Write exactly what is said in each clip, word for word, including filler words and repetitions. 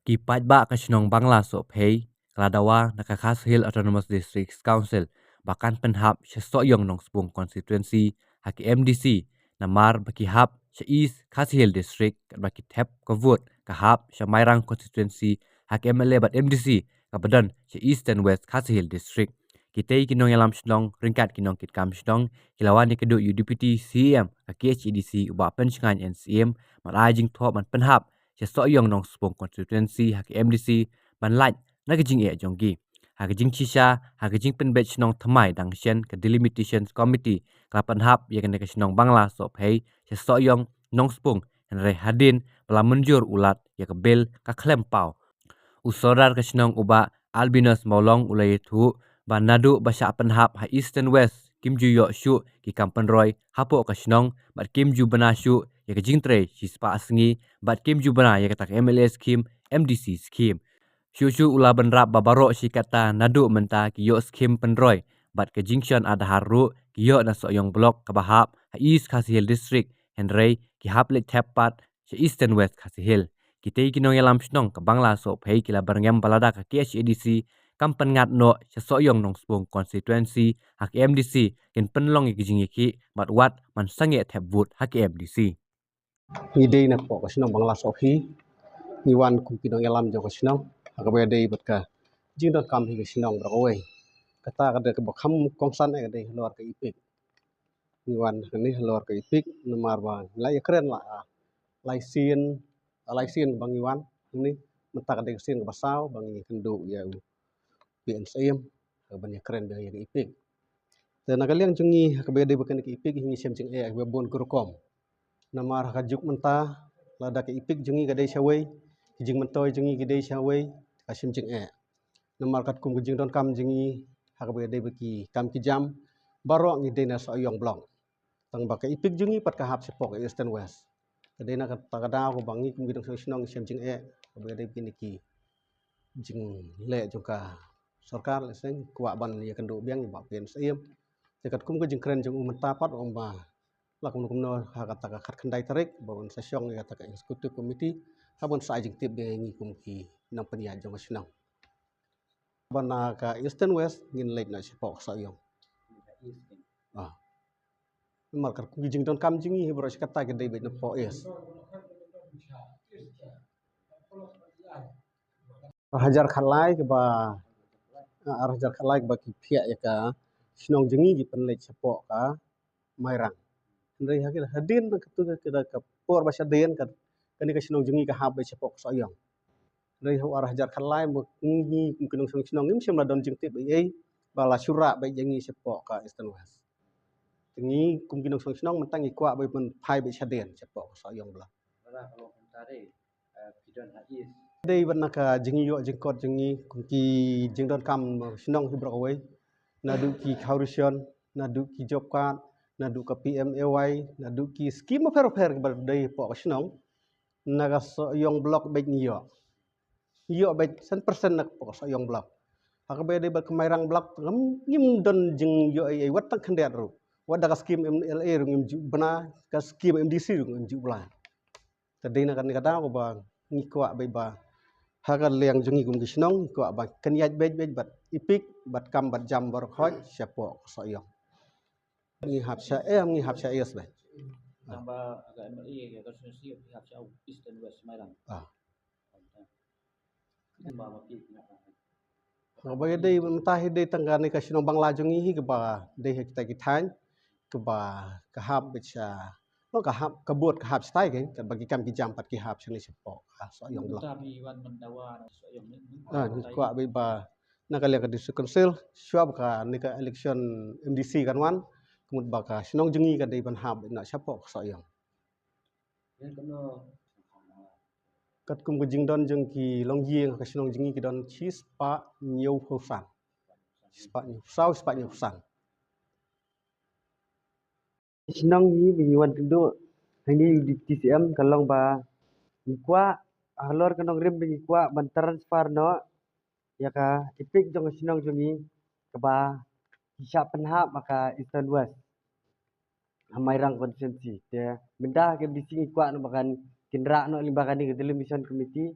Ki paidbah ka shnong Bangla Sohphei ka la dawa na ka Khasi Hills Autonomous District Council ba kan pynhap sha Sohiong Nongspung Constituency ha ki M D C, namar ba ki hap sha East Khasi Hills District, katba ki thep ka vote ka hap sha Mairang Constituency ha ki M L A bad M D C kaba don sha Eastern West Khasi Hills District. Kitei ki nongïalam shnong ryngkat ki nongkitkam shnong ki la wan ïakynduh ïa u Deputy C E M ka K H A D C u Bah Penshngaiñ N Syiem ban ai jingthoh ban pynhap sha Sohiong Nongspung Constituency ha ka M D C ban lait na ka jingeh jong ki. Ha ka jingshisha, ha ka jingpynbeit shnong thymmai dang shen, ka Delimitation Committee ka la pynhap ïa kane ka shnong Bangla Sohphei sha Sohiong Nongspung, hynrei hadien ba la mynjur u Lat ïa ka bill, ka khlem paw. U Sordar ka shnong u Bah Albinus Mawlong u la ïathuh ba naduh ba shah pynhap ha Eastern West kim ju ïoh shuh ki kam pynroi hapoh ka shnong bad kim ju bna shuh ïa ka jingtrei shispah sngi bad kim ju bna ïa kata ka M L A scheme, M D C scheme. Shuh shuh u la bynrap ba baroh shi katta naduh mynta ki ïoh scheme pynroi bad ka jingshon Aadhaar ruh ki ïoh na Sohiong Block kaba hap ha East Khasi Hills District, hynrei ki hap leit thep pat sha Eastern West Khasi Hills. Kitei ki nongïalam shnong ka Bangla Sohphei ki la byrngem ba lada ka K H A D C kam pynngat noh sha Sohiong Nongspung Constituency ha ka M D C, kin pynlong ïa ka jingïakhih bad wat man sangeh thep vote ha ka M D C. Ngi dei na poh ka shnong Bangla Sohphei, ngi wan kum ki nongïalam jong ka shnong ha kaba ïadei bad ka jingdonkam hi ka shnong baroh kawei. Kata ka dei kaba kham kongsan eh ka dei halor ka EPIC. Ngi wan hangne halor ka EPIC namar ba ngi la ïakren la, ah, lai sien, ah, lai sien ba ngi wan hangne, mynta ka dei ka sien kaba saw ba ngi kynduh ïa u P N Syiem ban ïakren bad ïa ka EPIC. Te na ka liang jong ngi ha kaba ïadei bad kane ka EPIC ngi shem jingeh ha kaba bun ka rukom. Namar ha ka juk mynta lada ka EPIC jong ngi ka dei shawei, ki jingmyntoi jong ngi ki dei shawei, ka shem jingeh. Namar katkum ka jingdonkam jong ngi ha kaba ïadei bad ki kam ki jam, baroh ngi dei na Sohiong Block. Tang ba ka EPIC jong ngi pat ka hap shapoh ka Eastern West. Ka dei na kata ka daw kaba ngi kum ki nongshong shnong ngi shem jingeh kaba ïadei bad kine ki jingleh jong ka sorkar, lehse ngi kwah ban ïakynduh biang ïa u Bah P N Syiem. Te katkum ka jingkren jong u mynta pat u ong ba la kumno kumno ha kata ka khatkhyndai tarik ba un sa shong ïa kata ka executive committee ha ban sa ai jingtip biang ïa ngi kum ki nongpynïaid jong ka shnong. Ba na ka Eastern West ngin leit noh shapoh ka Sohiong. Ah. Namar katkum ki jingdonkam jong ngi hi baroh shi katta ki dei beit na poh East. Ar hajar khatlai kaba, ar hajar khatlai kaba ki phiah ïa ka shnong jong ngi ki pynleit shapoh ka Mairang. Hynrei ha ki hadien na katu ka, ka, ka por ba shadien ka, kane ka shnong jong ngi ka hap beit shapoh ka Sohiong. Hynrei ha u ar hajar khatlai ba ngi kum ki nongshong shnong ngim shym la don jingtip ei ei ba la shu rah beit ïa ngi shapoh ka Eastern West. Te ngi kum ki nongshong shnong mynta ngi kwah beit ban phai beit shadien shapoh ka Sohiong Block. Dei ban na ka jingïoh jingkot jong ngi kum ki jingdonkam shnong hi baroh kawei. Naduh ki khawrishon, naduh ki job card, naduh ka P M A Y, naduh ki skim bapher bapher kiba dei hapoh ka shnong. Na ka Sohiong Block beit ngi ïoh. Ngi ïoh beit san percent na ka Sohiong Block. Ha kaba ïadei bad ka Mairang Block ngim, ngim don jingïoh ei ei wat tang khyndiat ruh. Wat da ka skim M L A ruh ngim ju bna, ka skim M D C ruh ngim ju bna. Te dei na kane ka daw kaba ngi kwah beit ba ha ka liang jong ngi kum ki shnong ngi kwah ba kan ïaid beit beit bad EPIC bad kam bad jam baroh khoit shapoh ka Sohiong. Ngi hap sha, eh, ngi hap sha East beit. Tang ba ka M L A ka constituency ngi hap sha East and West Mairang. Ah. Kaba ïadei mynta hi dei tang kane ka shnong Bangla jong ngi hi kaba dei ha kita ki thaiñ kaba ka hap beit sha, no, ka hap, ka bud ka hap shatai kein, katba ki kam ki jam pat ki hap shane shapoh ka Sohiong Block. Mynta phi wan ban dawa na Sohiong ne? Ah, ngi kwah beit ba na ka liang ka District Council shuwa ba kane ka election M D C kan wan, ka mut ba ka shnong jong ngi ka dei ban hap beit na shapoh ka Sohiong. Katkum ka jingdon jong ki longïing ha ka shnong jong ngi ki don shispah hynñiewphew san. Shispah hynñiewphew saw, shispah hynñiewphew san. Shnong hi ba ngi wan kynduh hangne u Deputy C M ka long ba ngi kwah halor ka nongrim ba ngi kwah ban transfer noh ïa ka EPIC jong ka shnong jong ngi kaba ki shah pynhap ha ka Eastern West ha Mairang constituency. Te mynta ka M D C ngi kwah noh ba kan kin rah noh lyngba kane ka Delimitation Committee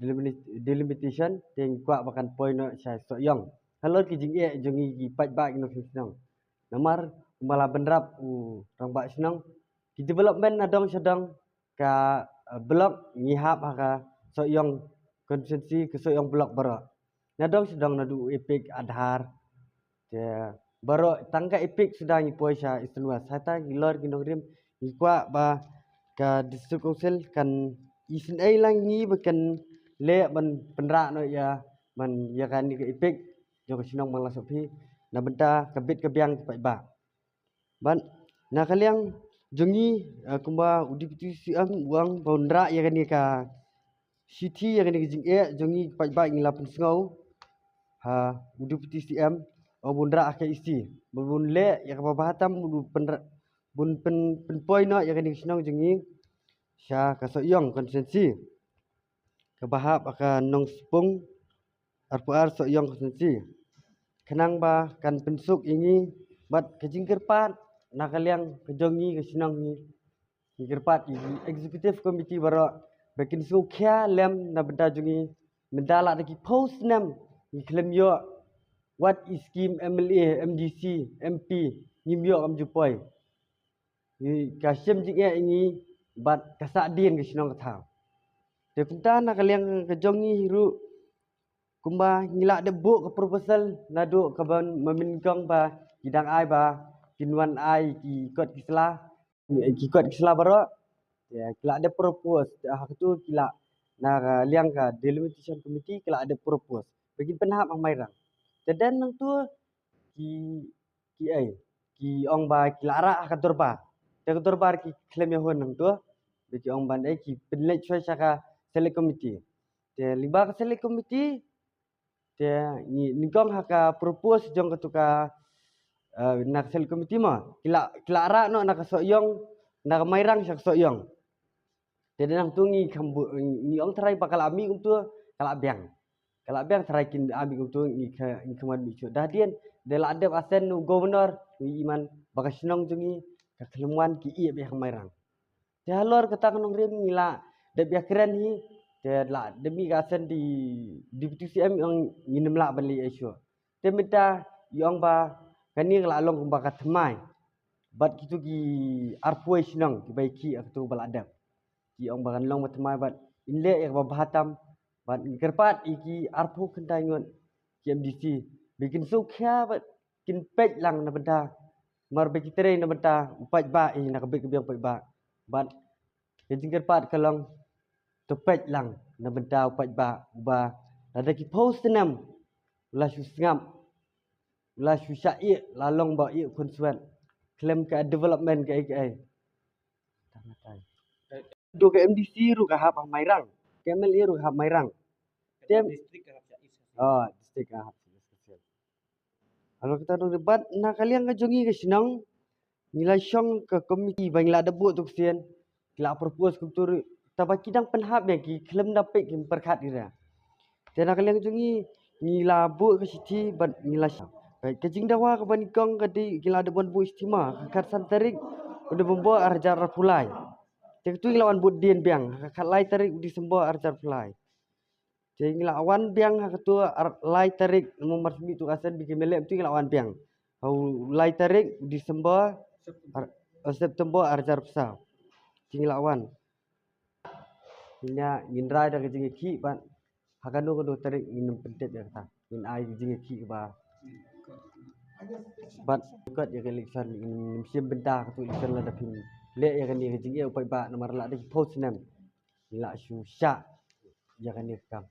delimit- delimitation, te ngi kwah ba kan poi noh sha Sohiong. Halor ki jingeh jong ngi ki paidbah ki nongshong shnong. Namar kumba la bynrap u rangbah shnong, ki development na dong sha dong ka, eh, block ngi hap ha ka Sohiong constituency, ka Sohiong block baroh. Na dong sha dong, naduh EPIC, Aadhaar, te baroh tang ka EPIC suda ngi poi sha Eastern West. Hata ki lor ki nongrim, ngi kwah ba ka District Council kan isynei lang ngi ba kan leh ban pynrah noh ïa, ban ïa kane ka EPIC jong ka shnong Banglasohphi na bynta ka bit ka biang ki paidbah. Bad na ka liang jong ngi, eh, kumba u Deputy CM u ong ba un rah ïa kane ka shithi, ïa kane ka jingeh jong ngi paidbah, ngi la pynsngew ha u Deputy CM u ong ba un rah ha ka EC ba un leh ïa kaba bha tam, ba un pynrah, ba un pyn- pynpoi noh ïa kane ka shnong jong ngi sha ka Sohiong constituency, kaba hap ha ka Nongspung, arphew ar Sohiong constituency. Khnang ba kan pynsuk ïa ngi bad ka jingkyrpad na ka liang ka jong ngi ka shnong ngi. Ngi kyrpad ïa ki executive committee baroh ba kin sngewkhia lem na bynta jong ngi, mynta la da ki phew snem ngi khlem ïoh wat i skim MLA, MDC, MP, ngim ïoh kam ju poi. Ngi ka shem jingeh ïa ngi bad ka sahdien ka shnong ka thaw. Te kumta na ka liang ka jong ngi ruh, kumba ngi la dep buh ka proposal naduh kaba mynnyngkong ba ki dang ai ba kin wan ai ki kot ki sla, ki kot ki sla baroh. Te ki la dep propose, te ha katu ki la, na ka liang ka delimitation committee ki la dep propose ba kin pynhap ha Mairang. Te dang nangtu ki, ki ai, ki ong ba ki la rah ha ka dorbar. Te ka dorbar ki khlem ïa hun nangtu, ba ki ong ban ai ki pynleit shuwa sha ka select committee. Te lyngba ka select committee, te ngi nyngkong ha ka propose jong katu ka, eh, na ka select committee mo, ki la, ki la rah noh na ka Sohiong, na ka Mairang sha ka Sohiong. Te dang nangtu ngi kham bu- ngi ong tharai ba ka la mih kumtu ka la biang. Ka la biang, tharai kin mih kumtu ngi kha- ngi kham mih shuh. Da hadien da la dep ascend u governor, ngi i man ba ka shnong jong ngi ka khlem wan ki ïeh beit ha Mairang. Te halor kata ka nongrim ngi la dep ïakren hi, te la dep mih ka ascend di Deputy CM, ong ngin ym lah ban leit shuh. Te mynta i ong ba kane ka la long kumba ka thymmai bad kitu ki arphew shnong kiba ïakhih ha katu ba la dep. Ki ong ba kan long ba thymmai bad in leh ïa kaba bha tam, bad ngi kyrpad ïa ki arphew khyndai ngut ki MDC ba kin sngewkhia bad kin peit lang na bynta, mar ba ki trei na bynta u paidbah, eh, na ka bit ka biang u paidbah. Bad ka jingkyrpad ka long to peit lang na bynta u paidbah uba lada ki phew snem u la shu sngap, u la shu shah ïeh, la long ba ïeh khun swet khlem ka development kaei kaei. Tang natai. Duh ka MDC ruh ka hap ha Mairang, ka MLA ruh ka hap Mairang. Tem- District ka hap sha East. Oh, district ka hap sha East. Halor kata dong bad na ka liang ka jong ngi ka shnong, ngi la shong ka committee ba ngi la dep buh tu ksian, ki la propose kumtu ruh, tangba ki dang pynhap ïa ki khlem da peit, kim pyrkhat ïa ra. Te na ka liang jong ngi, ngi la buh ka shithi bad ngi la shah. Ka jingdawa kaba nyngkong ka dei ngi la dep wan buh shithi ma ka khatsan tarik u November ar hajar arphew lai. Te katu ngi la wan buh dien biang ha ka khatlai tarik u December ar hajar arphew lai. Te ngi la wan biang ha katu ar lai tarik, namar mar shu mih tu ka session ba ki MLA, tu ngi la wan biang ha u lai tarik u December ar, eh, September ar hajar arphew saw. Te ngi la wan. Ngi ïa, ngin rai da ka jingïakhih bad ha kano kano tarik ngin ym pyntip ïa kata. Ngin ai ka jingïakhih ba bad kot ïa ka election, ngin ym shim bynta katu election lada phin leh ïa kane ka jingeh u paidbah namar la da ki phew snem ngi la shu shah ïa kane ka kam.